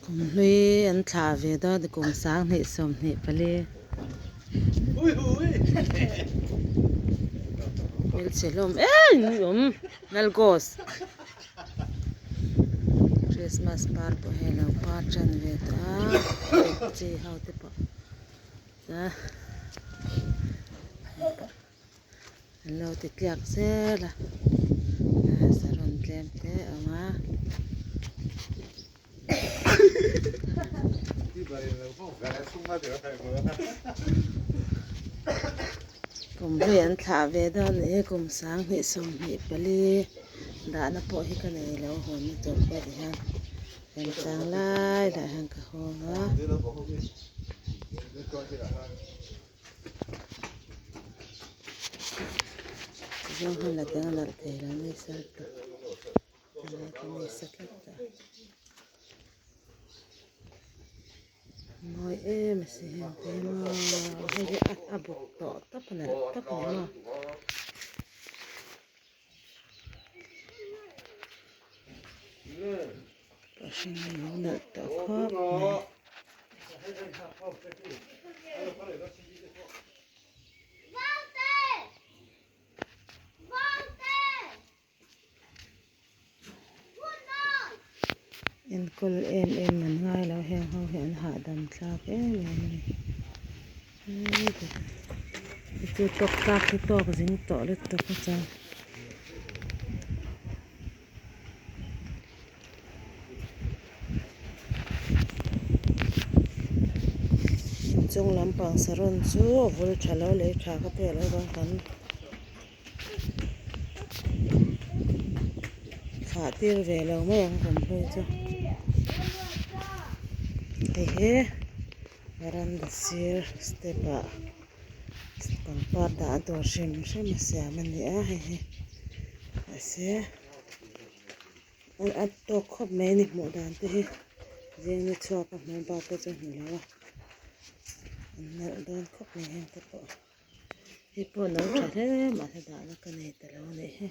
Kum hlui an thlah ve dawn a kum sanghnih 24 hmelchhe hlawm em awm nalgos Christmas par pawh hei lo par tan ve tawh a chi ho te pawh An lo ti tliak zel a, saron tlem te a awm a. Kum hlui an thlah ve dawn a ni hi kum 20 24 dahna pawh hi ka nei lo hawnna tur pawh ti hian remchang lai lah hian ka hawng a. Zawng hun la teng a nalh thei lo ni sa ta lai ka nei sa tlat ta mawi em a si heng te maw hei hi a buk tawh tawp a nalh tawp a ni maw. Pawh hring a lo nalh tawh khawp mai. Enkawl em em an ngai lo heng ho hi an hahdam thlak em em a ni. Chu tawk tlak hi tawk zing tawh lutuk a chuan. Inchung lampang saron chu a vul tha lo lei tha ka pek loh avang kan thlah tir ve lo mai ang kum hlui chu hei hi veranda sir step ah pangpar dah tur hrim hrim a siam a ni a hei hi mahse. A tawk khawp mai a ni hmuh dan te hi zing ni chhuak a hmuh bak te chu a hmu lo a an nalh dawn khawp mai heng te pawh hei pawh lo tha hle mahse dahna ka nei ta lo a nih hi.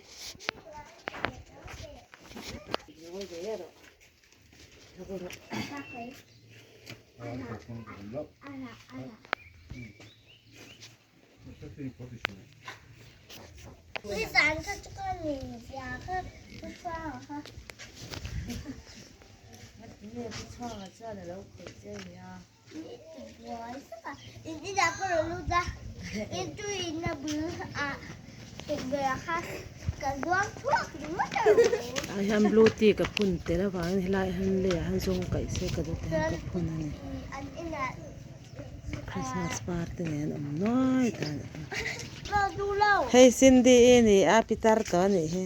Ah hian blue tea ka phun tel avangin helai ah hian leiah hian zawng kaih se ka duh te hian ka phun a ni. Christmas par te nen awm nuai ta a nih hi. Hei Cindy i ni a pitar tawh a nih hi.